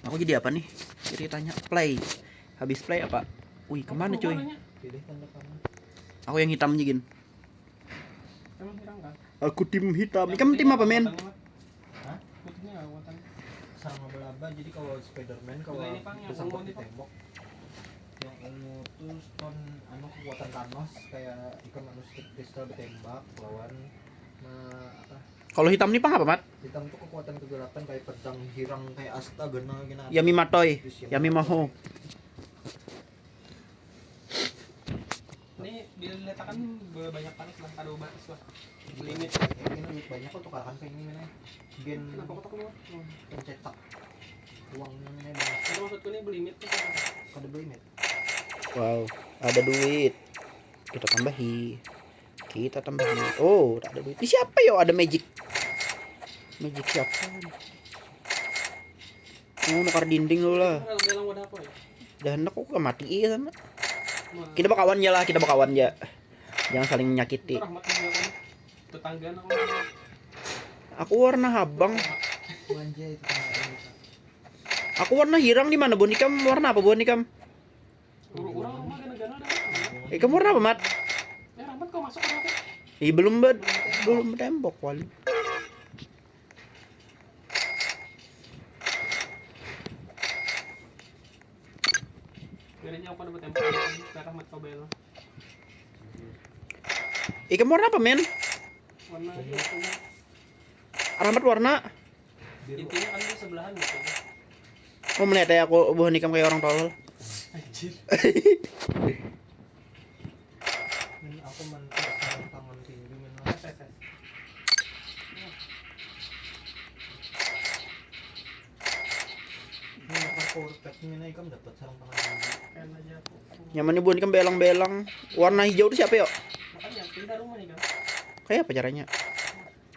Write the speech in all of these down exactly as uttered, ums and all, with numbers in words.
Aku jadi apa nih? Jadi tanya play. Habis play apa? Wih, kemana cuy? Pilih tanda panah. Aku yang hitam aja gin. Emang hitam kan? Aku tim hitam. Kamu tim apa men? Hah? Putihnya nggak kekuatan. Sama belaba, jadi kalau Spiderman kalau Ini, Pang, yang bersangkut ungu di nih, Pang. Tembok, yang ungu tuh stone anu kekuatan Thanos, kayak ikan manusia kristal ditembak lawan nah, apa Kalau hitam nih pang apa mat? Hitam tuh kekuatan kegelapan kayak pedang, hirang, kayak asta, genal gini. Yami Matoy, Yami Maho. Ini diletakkan banyak panas lah, kada batas lah. Limit. Ini duit banyak kok tukarkan ke ini mana? Gen Kenapa kotak keluar? Pencetak uangnya mana banyak. Itu maksudku ini belimit tuh. Kada belimit. Wow, ada duit. Kita tambahi. Kita tambahi. Oh, tak ada duit. Ini siapa yo? Ada magic. Magic siapa? Oh, nukar dinding dulu lah. Kalau bilang wadah apa ya? Dah hendak aku mati iya sana. Wah, Kita bakawan ya lah, kita bakawan ya. Jangan saling menyakiti. Itu rahmat juga kan. Tetangga nang Aku warna habang. Wanja itu kan nggak bisa. Aku warna hirang di mana buan ikam? Warna apa buan ikam? Urang rumah gana-gana ada. Ikam warna apa mat? Ya rahmat kau masuk ke rumah. Ih belum bed, belum tembok wali. Biar aja aku ada bertembok. Biar rahmat kau bela. Ikam warna apa men? Warna itu. Rahmat warna. Intinya kan di sebelahan gitu. Oh melihat ya aku buhan ikam kayak orang tolol. Anjir. Ini aku mentas sarung tangan tinju men. Tes, tes. Ini bakal power pack ini nah, ikam dapat sarung tangan tinju. Kan aja aku. Nyamannya buhan ikam belang-belang. Warna hijau tuh siapa yo? Makanya pindah rumah nih kan. Kayak apa caranya?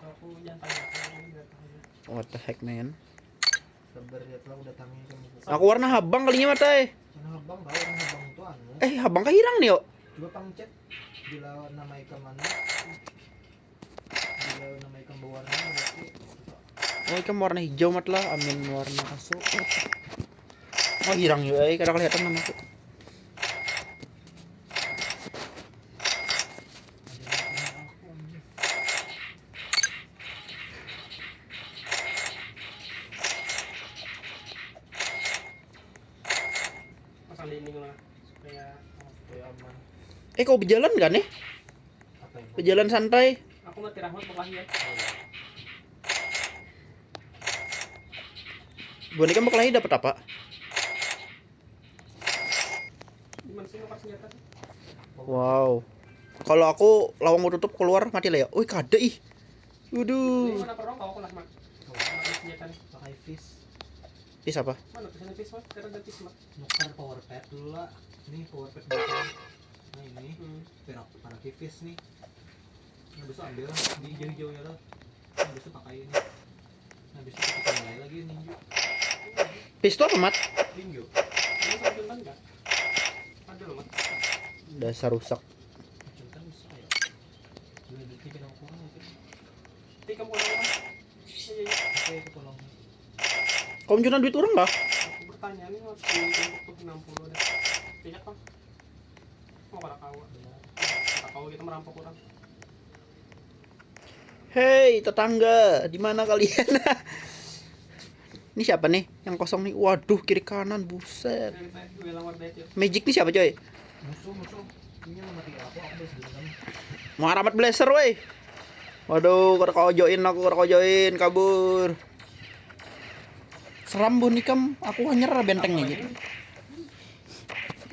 Aku jangan tanya. Aku nggak tahu. What the heck man? Sabar ya telah udah tangi kamu. Aku warna habang kalinya mata eh. Warna habang kau, warna habang itu anu. Eh habang kahirang nih yo. Coba pangcet bila nama ikam anu. Bila nama ikam berwarna berarti Oh ikam warna hijau mat lah, amin warna asu. Oh hirang juga eh, kada kelihatan nama aku. Pasang dinding lah supaya supaya aman. Eh kau berjalan kan eh? Apa yang Berjalan santai. Aku mati rahmat berkelahi ya. Buhan ikam berkelahi dapat apa? Gimana sih nukar senjata sih? Wow. Kalau aku lawang mau tutup keluar mati lah ya. Wih kada ih. Ini Waduh. mana perlu kau aku lah mat. Mana senjata nih? Pakai fish. Ini siapa? Mana tulisannya fish mat? Karena ada fish mat. Nukar power pad dulu lah. Ini power pad belakang. Nah ini Hmm. Perak para fish nih. Nah bisa ambil lah di hijau-hijaunya lah. Nah bisa pakai ini. Nah bisa kita mulai lagi ninju. Pistol apa mat? Ninju. Ini sambil kan enggak? Ada loh mat. Dasar rusak. Macam kan bisa ya. Dua detik kita kurang mungkin. Tikam kurang kan? Iya iya. Oke aku tolong. Kau mencuna duit orang kah? Aku bertanya nih waktu untuk tuh enam puluh deh. Cek kan? Mau kada kawa. Kada kawa kita merampok orang. Hei tetangga, di mana kalian? Ini siapa nih yang kosong nih? Waduh kiri kanan buset. Dari tadi gue lamar diet ya. Magic nih siapa coy? Musuh musuh. Ini mau mati aku aku udah sebelum kamu. Mau aramat blaster woi. Waduh, kada kau join aku, kada kau join, kabur. Seram buhan ikam, aku hanyar benteng nih.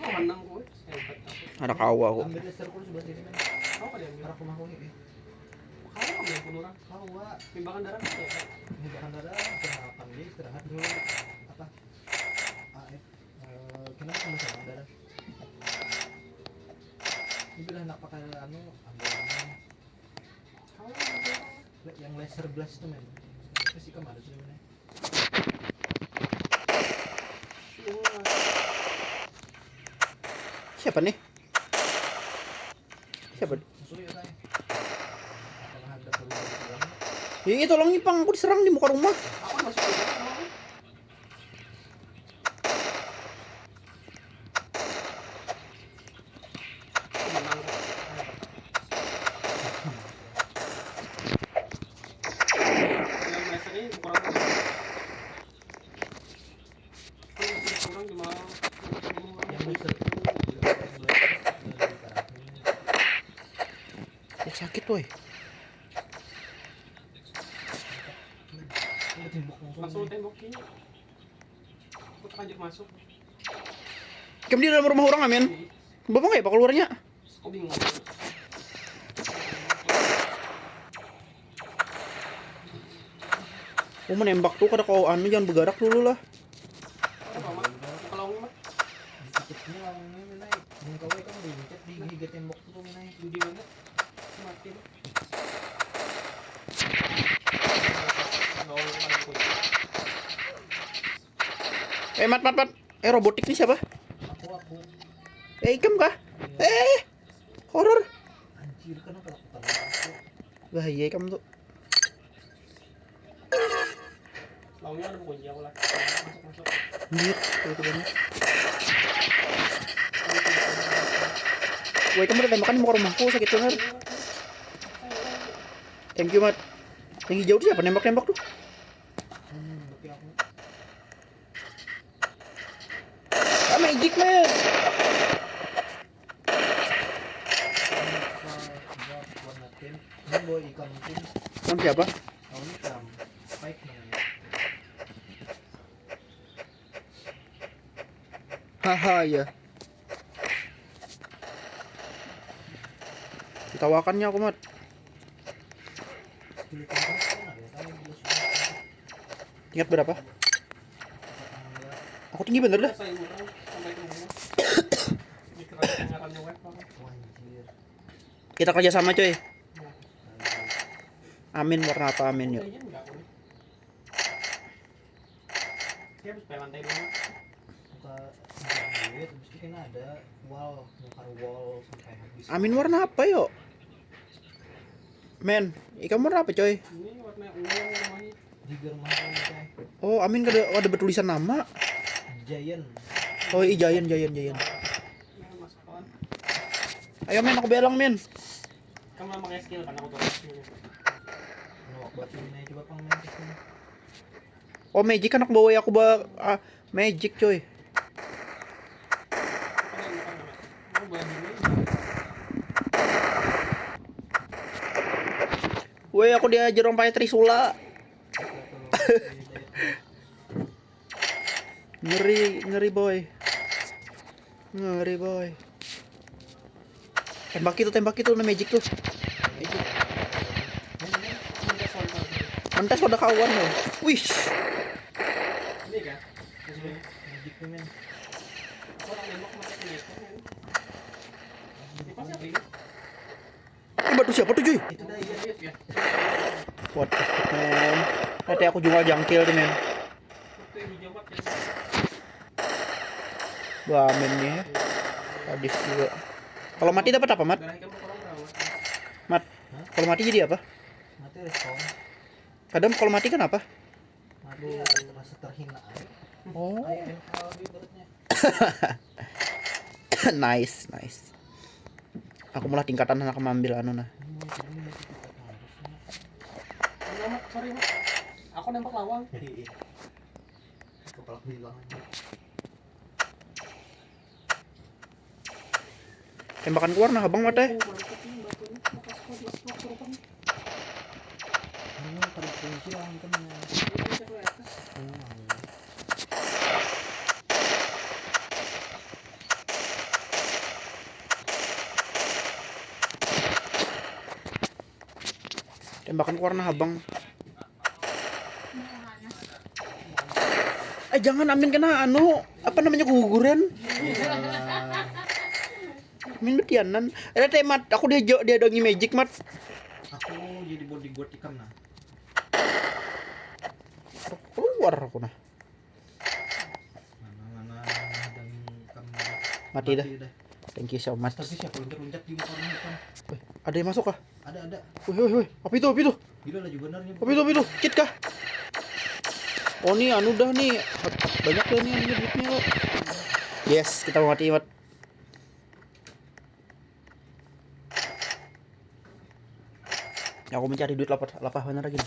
Mau menang gue. Hebat aku. Ada kawa aku. Ambil laser kurus sebelah sini kan. Kau kada ambil. Para kumaku ini. Kau ambil pun orang. Kawa. Timbangan darah tuh ya. Ini bahkan darah. Kenapa dia istirahat dulu? Apa? A F. Eh, kenapa kamu serangan darah? Ini bila hendak pakai anu, ambil ini. Kau ambil. Le- Yang laser blast itu men. Itu sih kemana sih namanya? Siapa nih? Siapa? Musuh ya kayak. Apakah ada perlu dibilang? Iya, tolong nih pang, aku diserang di muka rumah. Aku masuk ke rumah. Sakit woi. Ada tembok langsung. Langsung tembok ini. Aku terlanjur masuk. Kamu di dalam rumah orang amin. Bapak nggak ya pak keluarnya? Aku bingung. Oh menembak tuh kada kau anu jangan bergerak dulu lah. Kalau mah, kalau mah Dikitnya lawannya menai. Mun kau kan belum cek di higa tembok tuh menai. Di mana? Mati lah. Kalau aku Eh mat mat mat. Eh robotik ini siapa? Aku aku. Eh ikam kah? Eh horor. Anjir kenapa aku kenal aku? Bahaya ikam tuh. Lawannya ada kunci aku lah. Masuk masuk. Anjir, itu banget. Woi, kamu udah tembakan mau ke rumahku sakit bener. Thank you, Mat. Yang hijau tuh siapa nembak-nembak tuh? Hmm, tapi aku Ah, magic, man. buat warna tim. Ini bawa ikan tim. Kamu siapa? Tahun ikan. Spike namanya. Haha, ya. Ditawakannya aku, Mat. Sepuluh tembak kan ada tahu dia sudah. Tingkat berapa? Angga. Aku tinggi bener dah. Saya orang sampai ke rumah. Di keranjang ngarannya web apa? Wah, anjir. Kita kerja sama, coy. Nah, Amin warna apa amin yuk. Kayaknya enggak aku nih. Dia habis pakai lantai dua. Buka duit, terus kita ada wall, nukar wall sampai habis. Amin warna apa yuk? Men, ikam warna apa coy? Ini warna ungu rumahnya. Di rumah aku nih, Oh, Amin kada ada bertulisan nama. Giant. Oh, iya Giant, Giant, Giant. Nah, masuk kawan. Ayo men, aku belang men. Kamu lama kayak skill kan aku tuh skill. Nah, buat ini aja coba pang main ke sini. Oh, magic kan aku bawa ya aku bawa ah, magic coy. Apa yang makan namanya? Aku bawa dulu. Woi, aku diajar orang pakai Trisula. Ngeri, ngeri boy. Ngeri boy. Tembak itu, tembak itu, nah magic tuh. Antas pada kawan loh. Wih. Ini kan? Maksudnya, Magic tuh men. Aku orang nembak pakai sniper kan? Ini pasti apa ini? Ini batu siapa tuh cuy? Itu dah iya. Lihat ya. What the fuck, man. Nanti aku juga jangkil tuh men. Itu yang hijau pakai. Wah men nih. Sadis juga. Kalau mati dapat apa, Mat? Darah ikan berkurang berapa? Mat. Kalau mati jadi apa? Mati respawn. Kadang kalau mati kan apa? Mati ya rasa terhina aja. Oh. Kayak N K W ibaratnya. Nice, nice. Aku malah tingkatan anak mengambil anu nah. Ini mau jadi mau kita harusnya. Amat, sorry, Mat. Aku nembak lawang. Kepala bilang aja. Tembakan keluar nah abang mata. Oh, mantap nih batunya. Bekas kau di spot kurang. Ini pada kunci lah mungkin. Ini cek ke atas. Oh, Tembakan keluar nah abang. Eh jangan amin kena anu apa namanya keguguran. Amin betianan. Eh teh mat aku dia dia dongi magic mat. Aku jadi bodyguard ikam nah. Keluar aku nah. Mana mana ada ikam. Mati dah. Thank you so much. Tapi siapa loncat-loncat di muka orang ikam? Wih, ada yang masuk kah? Ada ada. Wih wih wih, apa itu apa itu? Gila laju benernya. Apa itu apa itu? Cheat kah? Oh nih anu dah nih. Banyak dah nih anu duitnya kok. Yes, kita mati mat. Ya, aku mencari duit lapar lapar bener lagi.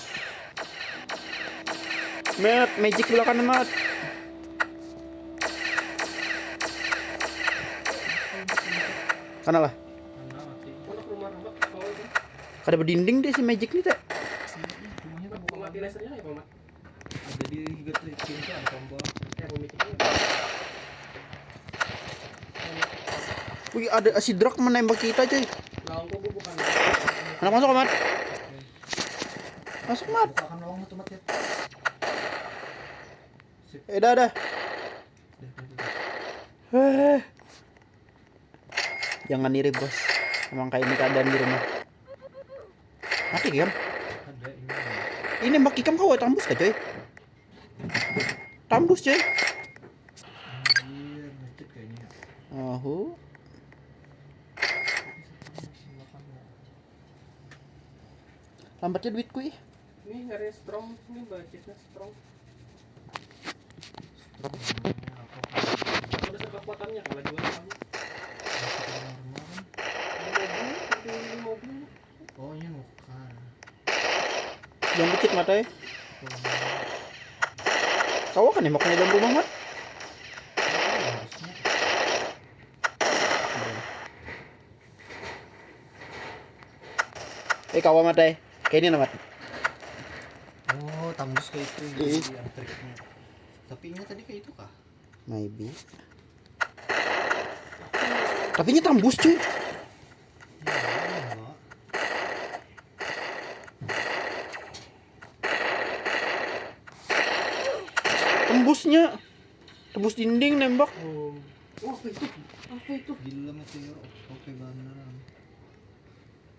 Mat, magic sebelah kanan mat. Sana lah. Mana mati? Mana rumah rumah kalau itu? Kada berdinding deh si magic nih, teh. Rumahnya terbuka. Mati lasernya kayak apa? Ada di higa tricking tuh, ada tombol. Wih, ada si Drak menembak kita, cuy. Anak masuk, Mat. Masuk, Mat. Bukakan lowong tuh, Mat, ya. Eh, dah, dah. Eh. Jangan iri, Bos. Emang kayak ini keadaan di rumah. Mati kan? Ini mbak ikam kau tambus kah, coy? Tambus, coy. Ahu. Lambatnya duitku ih. Ini ngeri strong, ini budgetnya strong. Strong namanya apa? Ada kekuatannya kalau jual kamu. Mobil, mobil. Oh, ini nukar. Jangan dikit mata ya. Kau kan nembaknya dalam rumah, Mat? Eh, kawa mata eh. Kayak ini, Mat. Oh, tambus kayak itu. Iya. Tapi ini tadi kayak itu kah? Maybe. Tapi ini tambus, cuy. Tembusnya, tembus dinding nembak. Oh. Oh, apa itu? Apa itu? Gila, meteor. Oke, beneran.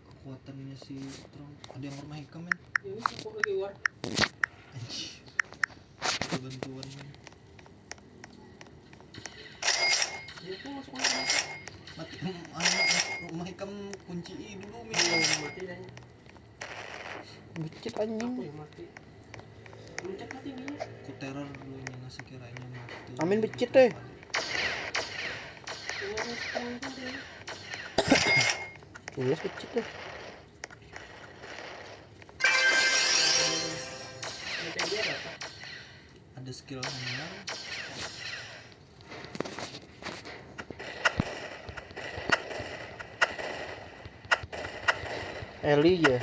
Kekuatannya si Trump. Ada yang rumah ikam, men. Ini aku lagi war. Anjir. Bantuan. Mati, anu, rumah ikam kunci dulu, men. Mati dan. Becit anjing. Aku yang mati. Mencet mati dia. Ku teror dulu ini, nasi kiranya mati. Amin becit, eh. Tulis becit, eh. Ada skill handler. Eli ya.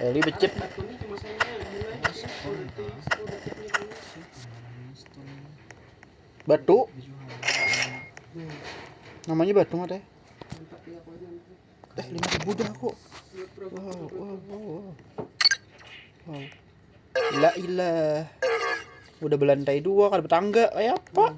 Eli becit. Batu. Namanya batu nggak teh? Eh, lima ribu dah aku. Wow, wow, wow, wow. Wow. La ilah. Udah belantai dua, kada betangga, kayak apa?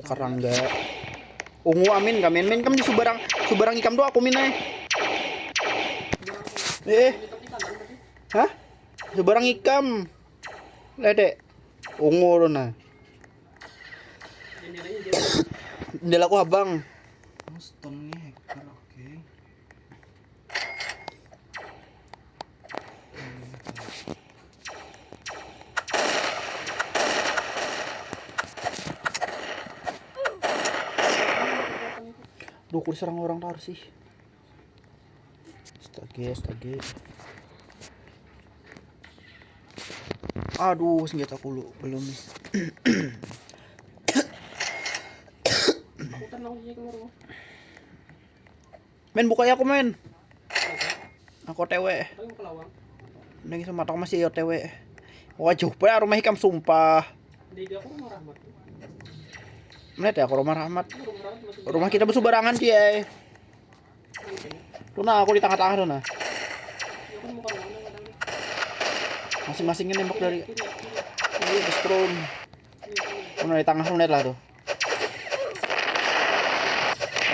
Karangga. Ungu amin, kamin min kam di subarang, subarang ikam tu aku min ai. Eh. Hah? Subarang ikam. Lede. Ungu tu nah. Jendela ku habang. Stone ni hacker, oke. Duh, aku diserang orang tar sih. Astaga, astaga. Aduh, senjata aku lu belum nih. Men, buka ya aku, men. Aku O T W. Nang sama masih O T W. Wah, jauh banar rumah ikam, sumpah. Melihat ya, aku rumah rahmat. Rumah kita bersubarangan, cie. Tuh nah, aku di tengah-tengah tuh nah. Masing-masingnya nembak dari. Ini bus turun. Tuh nah, di tengah tuh, lihat lah tuh.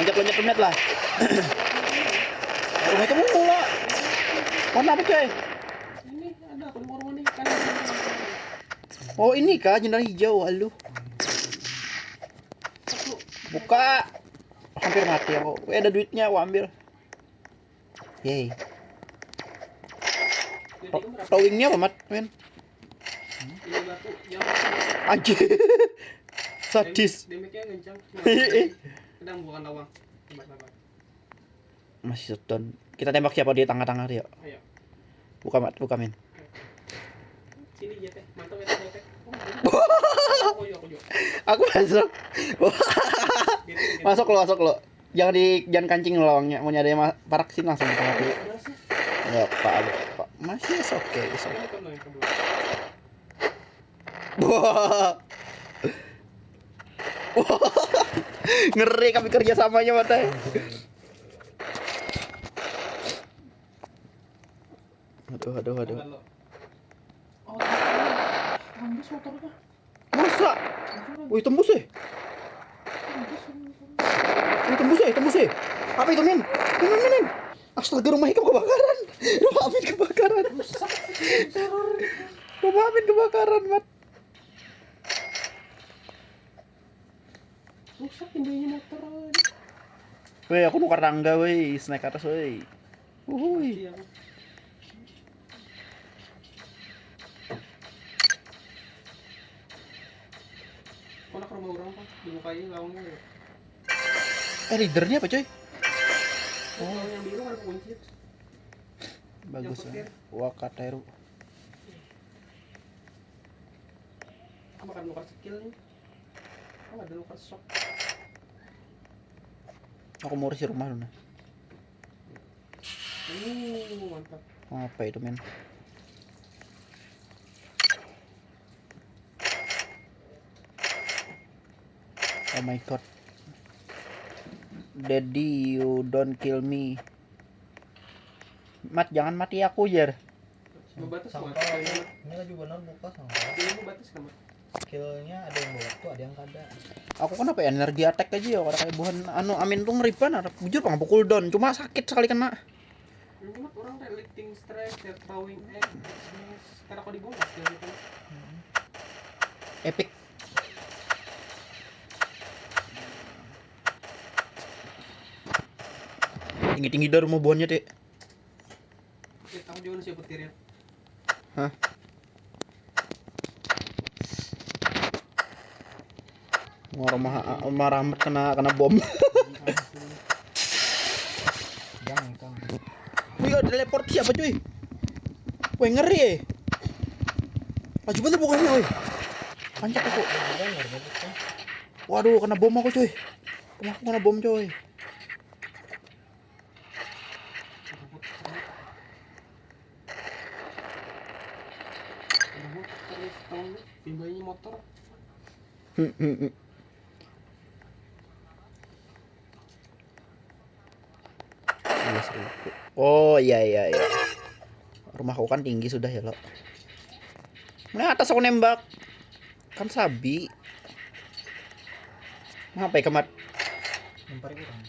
Loncat-loncat tuh, lihat lah. Rumah kamu mula. Warna apa, coy? Oh, ini kah jendela hijau, aluh. Buka. Hampir mati aku. Eh, ada duitnya, aku ambil. Yay. Towingnya apa, Mat, men? Anjir. Sadis. Damage-nya kencang. Sedang bukan lawang. Hebat, hebat. Masih shutdown. Kita tembak siapa di tengah-tengah dia? Ayo. Buka, Mat, buka, Min. Sini dia teh. Mantap ya teh. Oh, aku juga, aku juga. Aku masuk. Gitu, gitu. Masuk lo, masuk lo. Jangan di jangan kancing lawangnya. Mau nyari ma- parak sini langsung kita mati. Udah sih. Ya, Pak, Pak. Masih is okay, is okay. Ini kan yang kedua. Wah. Wah. Ngeri kami kerjasamanya, Mat, eh. Aduh, aduh, aduh. Kalau Oh, tembus motornya. Masa? Wih, tembus, eh. Tembus motornya. Wih, tembus, eh, tembus, eh. Apa itu, Min? Min, Min, Min, Min. Astaga, rumah ikam kebakaran. Rumah Amin kebakaran. Rusak sih teror. Rumah Amin kebakaran, Mat. Rusak pintunya motor. Weh, aku nukar tangga, weh. Naik ke atas, weh. Uhuy. Iya. Kau nak rumah orang kah? Dibukai lawangnya ya? Eh, leadernya apa, coy? Lawang yang biru kan kunci. Bagus, Yang petir. eh. Wakateru. Makan nukar skill nih. Oh, ada nukar sok. Aku mau urus di rumah dulu, nah. Uh, mantap. Apa itu, men? Oh my god. Daddy, you don't kill me. Mat, jangan mati aku, jer. Bebatas Sangkal banget. aku, ini lagi benar buka sangkal. Ini bebatas kan, Mat? Skillnya ada yang bawa waktu, ada yang kada. Aku kenapa ya energi attack aja ya, kada kayak buhan anu Amin tuh ngeri banar. Bujur pang aku cooldown, cuma sakit sekali kena. Ini mah orang teh lifting strike, throwing axe, smash. Karena kau dibungkus ya gitu. Epic. Tinggi-tinggi dah rumah buhannya, Dek. Ya, aku juga siapa tirit. Hah? Wah, rumah, rumah Rahmat kena kena bom. Jangan kang. Wih, ada teleport siapa, cuy? Weh, ngeri, eh. Laju bener bukannya, weh. Pancak aku. Jangan nggak ada buka. Waduh, kena bom aku, cuy. Rumahku kena bom, cuy. Aduh, terus tahun timbanya motor. Iya, seribu. Oh, iya, iya, iya. Rumahku kan tinggi sudah ya, lo. Nah, atas aku nembak. Kan sabi. Ngapai kemat? Lempar kurang.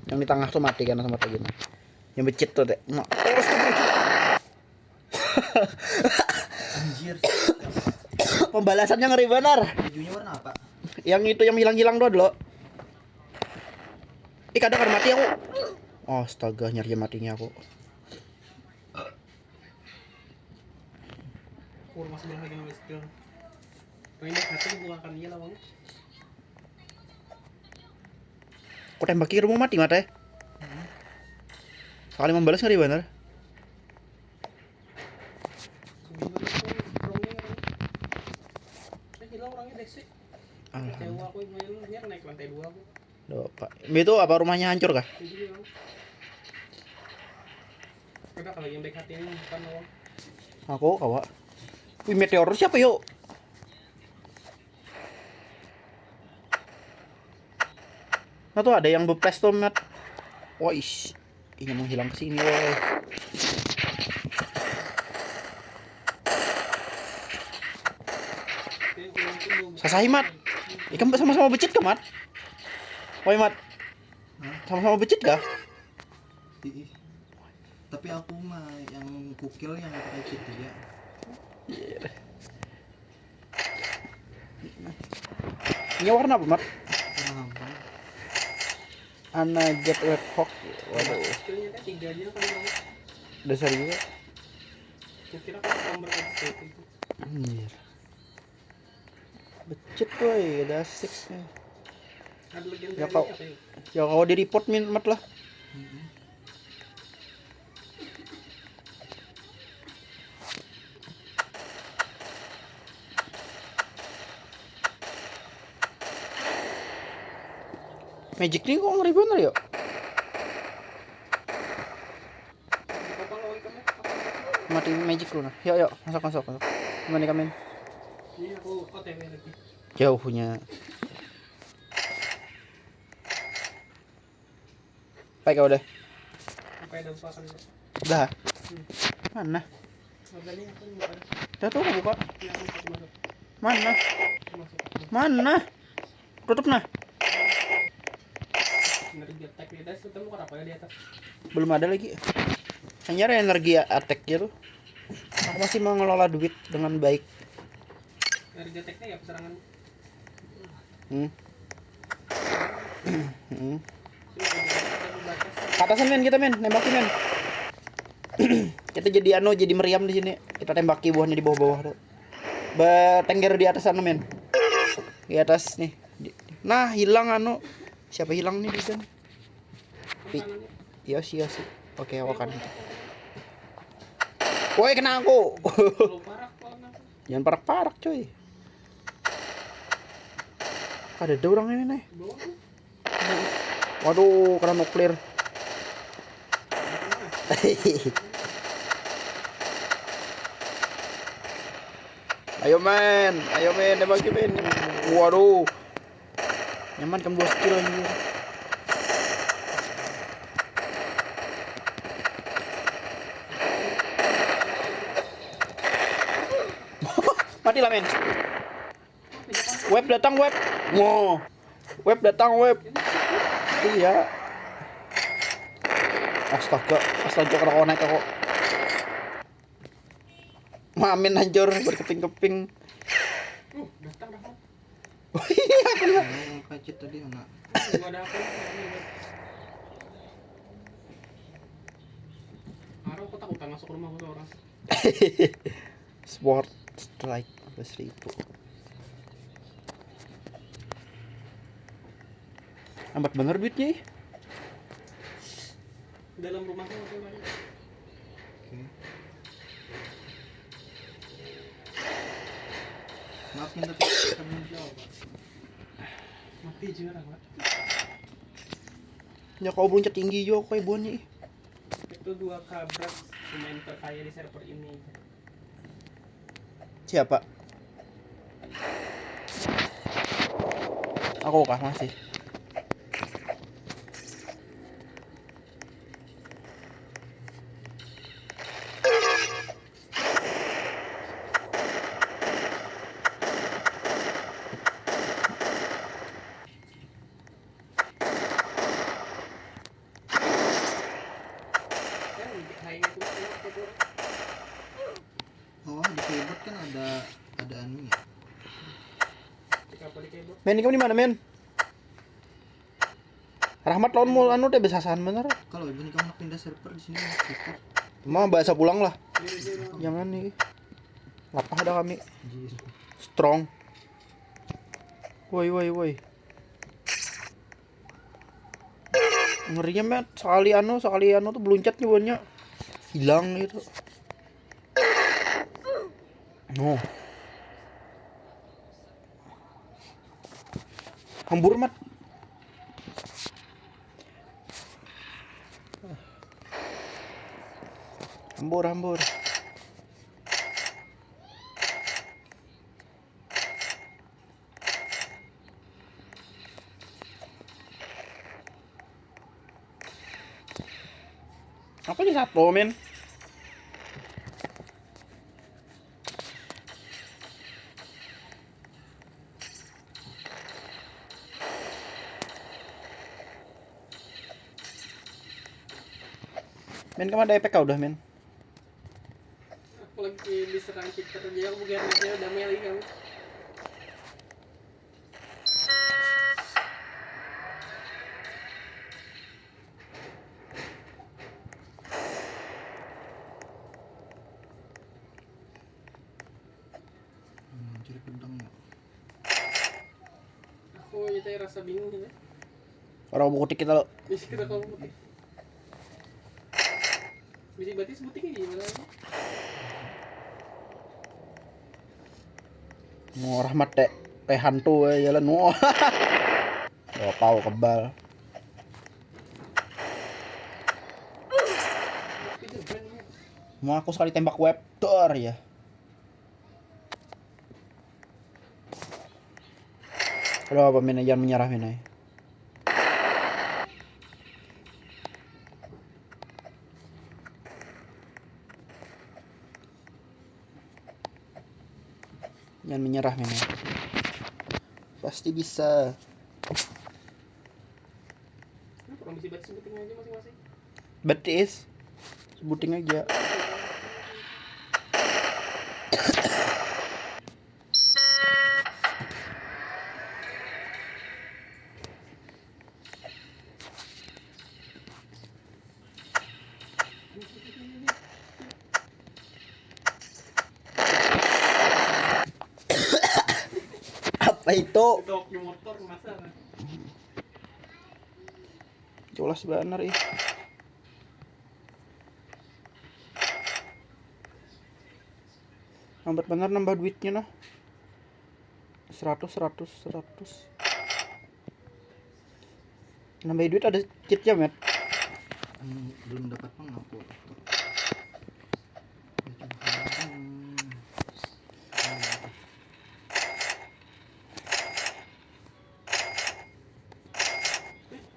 Yang di tengah tuh mati kan sama lagi, nah. Yang becit tuh, Dek. Ma- Oh, astagfirullah. Anjir. Pembalasannya ngeri benar. Bajunya warna apa? Yang itu yang hilang-hilang tuh dulu. Ih, kadang kada mati aku. Astaga, nyari matinya aku. Kurma sebelah lagi ngambil skill. Pengen hati bukakan dia lawang. Aku tembaki rumah mati mata. Sekali membalas ngeri benar. Gimana tuh orangnya? Saya hilang orangnya deh sih. Alhamdulillah. Kecewa aku mainnya naik lantai dua aku. Duh, Pak. Itu apa rumahnya hancur kah? Jadi hilang. Ada kalau yang baik hati ini bukan lawang. Aku kawa. Wih, meteor siapa, yuk? Nah, tuh ada yang bepes tuh, Mat. Wah, ish. Ini menghilang ke sini, woi. Sasahi, Mat. Ikam sama-sama becit kah, Mat? Woi, Mat. Hah? Sama-sama becit kah? Ih. Tapi aku mah yang kukil yang pakai cheat dia. Ini warna apa, Mat? Warna abang. Ana Jet Webhawk. Waduh. Skillnya kan tiga aja kan, Bang. Dasar juga. Kukira kan nomor X P itu. Anjir. Becit, woi, ada six nih. Ada legendary. Ya, kau, apa ya? Ya, kau di report, Min, Mat lah. Mm-mm. Magic ni kok ngeri bener ya? Mati magic lu nah. Yuk, yuk, masuk, masuk, masuk. Gimana, Kamen? Ini aku O T W lagi. Jauhnya. Pakai udah. Apa yang lupakan, Bro? Dah. Hmm. Mana? Harganya apa nih, Bro? Dah tuh, buka. Ini aku masuk, masuk. Mana? Masuk, masuk. Mana? Tutup nah. Energi attack ya, das, ketemu kan apa di atas? Belum ada lagi. Hanya ada energi attack gitu. Aku masih mengelola duit dengan baik. Energi attack-nya ya, serangan. Hmm. Hmm. Ke atasan, men, kita, men, nembaki, men. Kita jadi anu, jadi meriam di sini. Kita tembaki buahnya di bawah-bawah tuh. Betengger di atas sana, men. Di atas nih. Di- Nah, hilang anu. Siapa hilang nih, Didan? Pi- Yosi, Yosi. Oke, awakan. Woi, kena aku. Jangan parak-parak, coy. Ada ada orang ini nih. Waduh, kena nuklir. Ayo, men, ayo, men, tembaki, men. Waduh. Nyaman kan dua skill, anjir. Mati lah, men. Web datang, web. Wow. Web datang, web. Iya. Astaga, astaga, kena connect aku. Mamin hancur berkeping-keping. Uh, datang, Rahmat. Oh iya, aku lihat. Yang kacit tadi, anak. Gua ada apa nih? Arah, aku takutan masuk rumah gua tuh orang. Sword strike dua belas ribu. Lambat bener duitnya, ih. Dalam rumahnya masih banyak. Oke. Maaf, minta tolong. Mati juga, Rahmat. Ya, kau belum tinggi juga, kau ibuannya, ih. Itu dua kabrak pemain terkaya di server ini. Siapa? Aku kah masih? Oh, di keyboard kan ada, ada anunya. Men, kamu di mana, men? Rahmat lawan mu anu deh, besasahan bener. Kalau ibu nikah nak pindah server di sini, server. Mau bahasa pulang lah. Jangan nih. Lapah dah kami. Anjir. Strong. Woi, woi, woi. Ngerinya, met, sekali anu, sekali anu tuh beluncat nyebutnya. Hilang gitu. No. Hambur, mat. Hambur, hambur. Apa sih satu, men? Men, kamu ada efek kau udah, men? Aku lagi di Terang kita kerja bukan aja damai lagi kamu. Hmm, cari pedang ya. Aku aja teh rasa bingung gitu. Orang buku kita lo. Bisa kita kalau putih. Bisa berarti sebuting aja gimana aja. Mau rahmat teh teh hantu ya jalan mau. Wah, pau kebal. Itu keren ya. Mau aku sekali tembak web dor ya. Aduh apa mina jangan menyerah mina. Jangan menyerah mina. Pasti bisa. Kenapa orang bisa berarti sebuting aja masing-masing? Betis. Sebuting aja. Apa itu? Dok di motor masa nah. Jelas benar ih. Lambat benar nambah duitnya nah. Seratus, seratus, seratus. Nambah duit ada cheatnya met. Hmm, belum dapat pang aku.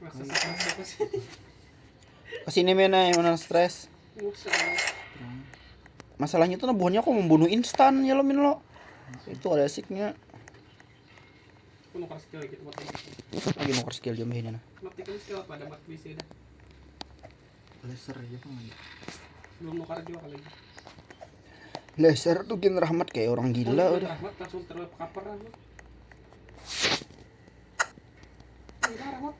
Rasa stres apa sih? Kesini men ay mana stres. Musuh. Masalahnya tuh buhannya kok membunuh instan ya lo min lo. Itu ada siknya. Aku nukar skill gitu buat ini. Lagi nukar skill jam ini nah. Matikan skill apa ada buat bisa dah. Laser aja pang aja. Belum nukar juga kali ini. Laser tuh gin rahmat kayak orang gila Kalau udah. Rahmat langsung terpapar aku. Gila Rahmat.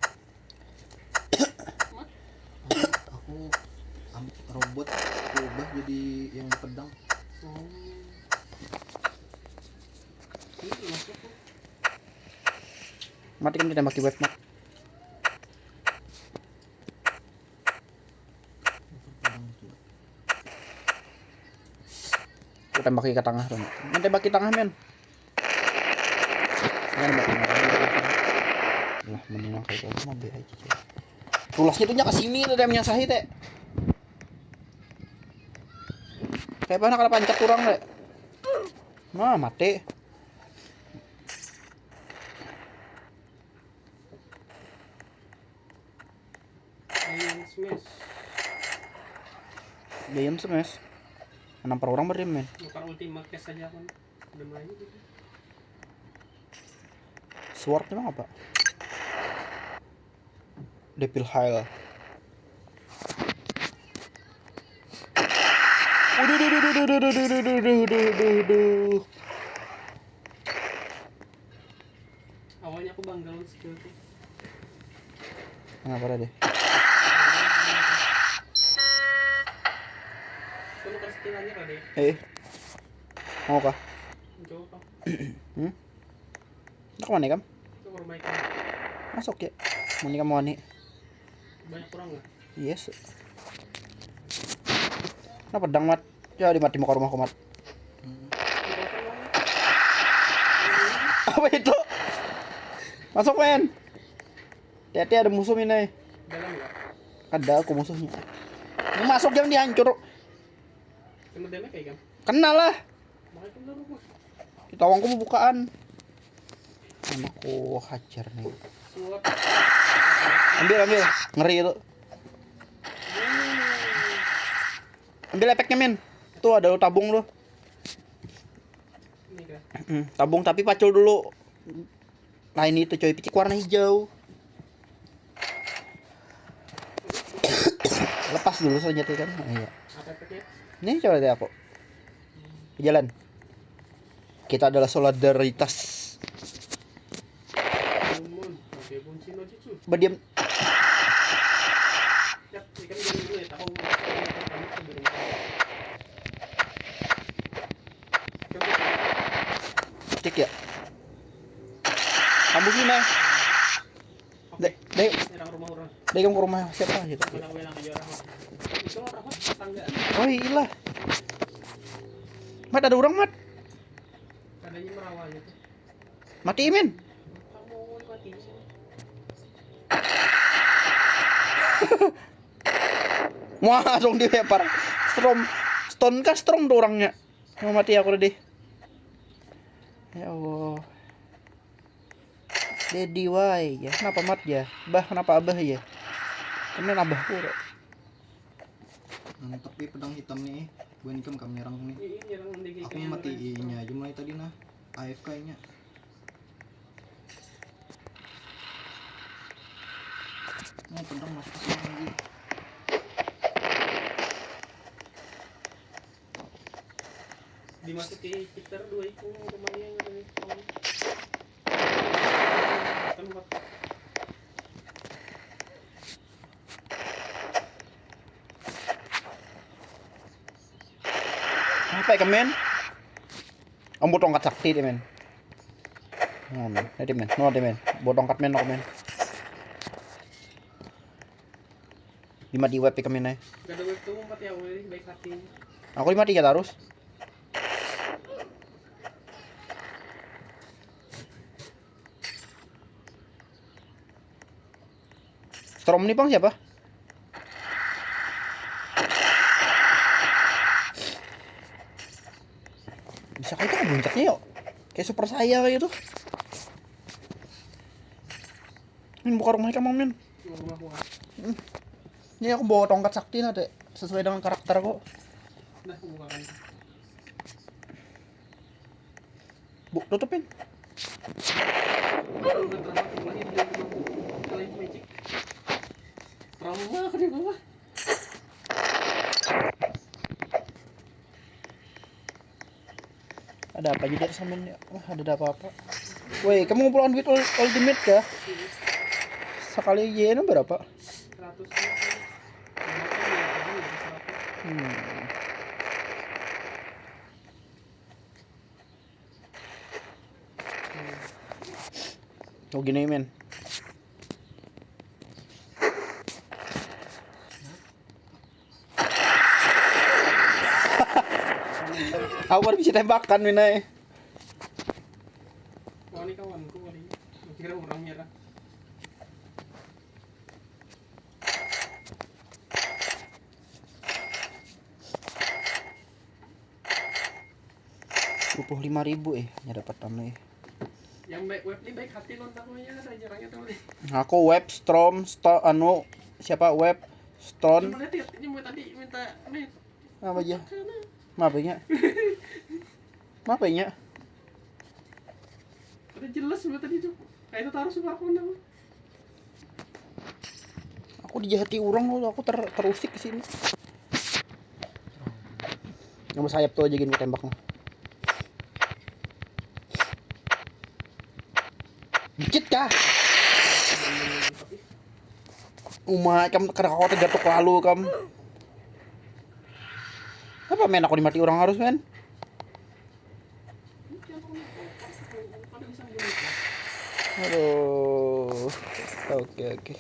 Mat, Aku ambil robot, aku ubah jadi yang pedang. oh. Ini masuk tuh. Mati kan ditembaki web mat. Pedang juga. Aku tembaki ke tengah tuh. Men tembaki tengah men. Jangan tembaki tengah. Lah menengah kayak itu mah be aja. Tulasnya tuh nya ke sini tuh dia menyasahi teh. Kayak mana kalau pancet kurang teh. Nah, mati. Alien Smash. Giant smash. Enam per orang berarti men. Nukar ultima cash aja kan. Udah main gitu. Sword emang apa? Devil Hail. Waduh, duh, duh, duh, duh, duh, duh, duh, duh, duh, duh, duh, duh. Awalnya aku bangga lawan skill tuh. Kenapa tadi? Aku nukar skill aja kali ya. Eh, mau kah? Mencoba kau. Hmm? Nak mana kam? Itu ke rumah ikan. Masuk ya. Mau nikah mau ani. Banyak kurang nggak? Yes. Nah pedang mat. Ya di mati muka rumahku mat. Hmm. Di bawah kan uangnya. Apa itu? Masuk men. Hati-hati ada musuh ini. Dalam nggak? Ada aku musuhnya. Ini masuk jangan dihancur. Kena damage kayak kan? Kenal lah. Makanya kan udah rumus. Kita uangku bukaan. Anakku hajar nih. Suap. Ambil ambil. Ngeri itu. Ambil efeknya min. Tuh ada lu tabung lu. Ini kan. Hmm, tabung tapi pacul dulu. Nah ini itu coy picik warna hijau. Lepas dulu senjata kan. Nah, iya. Apa efeknya? Nih coba lihat aku. Jalan. Kita adalah solidaritas. Badiam. Cek ya. Kamu sini. Dek, dek. Dek, kamu ke rumah siapa gitu? Oh, iya. Mat, ada orang, Mat. Mati, Min. Wah, langsung dilempar. Strom, stone kah strong tuh orangnya. Mau mati aku tadi. Ya Allah. Dedi wai ya. Kenapa mat ya? Bah, kenapa abah ya? Kemudian abahku. Mantap nih pedang hitam nih. Bukan ikam kami nyerang nih. Aku mati inya aja mulai tadi nah. A F K nya. Mau pedang masuk ke sini lagi. Dimasuki Peter dua ikung lumayan katanya. Tembak. Apa ya kemen? Ambo tongkat sakti deh men. Nah, men. Nanti men. No, men. Bawa tongkat men, aku men. Dimati web ikam ini. Gak ada web tuh empat ya, weh, baik hati. Aku dimati ya terus. Strom ini bang siapa? Bisa kayak itu buncaknya yuk. Kayak super saya kayak itu. Min buka rumah kamu min. Rumah gua. Hmm. Ini aku bawa tongkat sakti nanti sesuai dengan karakter kok. Nah, aku bukakan. Bu, tutupin. Trauma aku di bawah. Ada apa aja dari samen ya? Wah, ada apa-apa. Woi, kamu ngumpulkan duit ul- ultimate kah? Sekali Y N berapa? Hmm. Oh gini men. Aku baru bisa tembakan minai. Wah, ini kawanku kali. Kira orangnya lah. Dua puluh lima ribu eh, nya dapat anu eh. Yang baik web ni baik hati lawan tamunya ada jarangnya tahu nih. Aku web strom sto anu siapa web stone. Cuma lihat ini mau tadi minta nih. Apa aja? Maaf ya. Maaf ya. Udah jelas sudah tadi tuh. Kayak itu taruh semua aku nang. Aku dijahati orang loh, aku ter terusik ke sini. Yang sayap tuh aja gini tembak mah. Dikit kah? Umai kam kada kau tegatuk lalu kam. Apa men aku dimati orang harus men? Aduh. Oke oke.